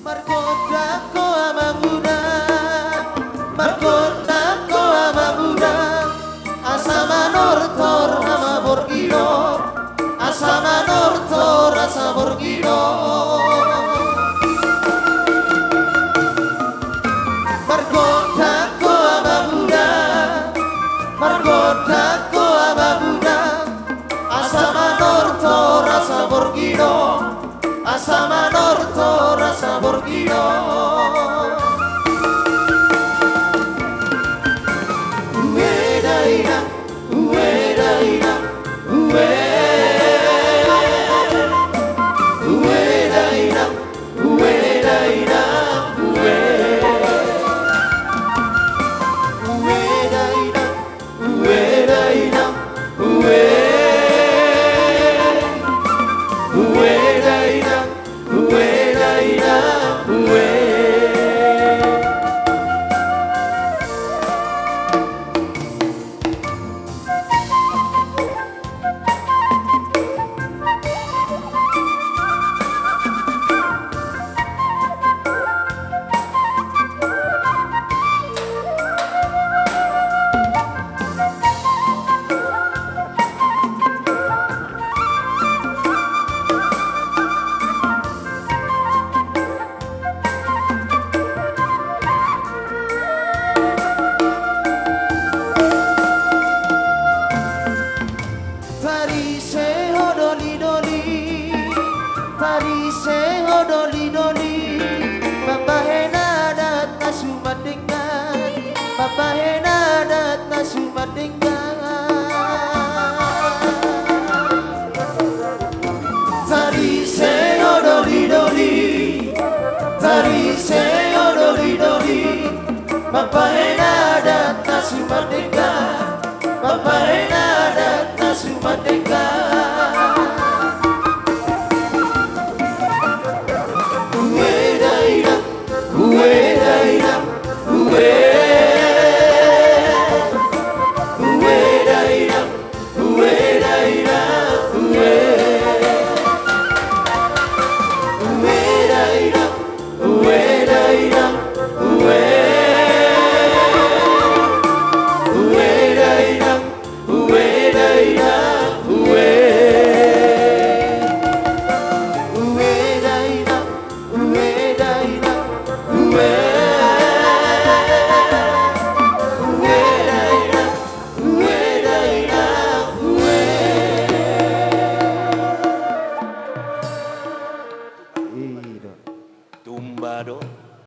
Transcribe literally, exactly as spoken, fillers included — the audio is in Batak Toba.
Margondang ho amang uda, margondang ho amang uda, asa manortor ama borngin on, asa manortor asa borngin on. Margondang ho amang uda, margondang ho amang uda, asa manortor asa borngin on, asa manortor asa borngin on. Ue dainang, ue dainang, ue. Ue dainang, ue dainang, ue. Ue dainang, ue dainang, ue. Ue dainang, ue dainang, ue. Tarise ho dolidoli, tarise ho dolidoli, mambahen adat na sumandenggan, mambahen adat na sumandenggan. Tarise ho dolidoli, tarise ho dolidoli, mambahen adat na sumandenggan, mambahen adat na sumandenggan. Ue dainang, ue dainang, ue. Ue dainang, ue dainang, ue. Ue dainang, ue dainang, ue. Ue dainang, ue dainang, ue. Ue dainang, ue dainang, ue. Ue dainang, ue dainang, ue. I do. Tumba do.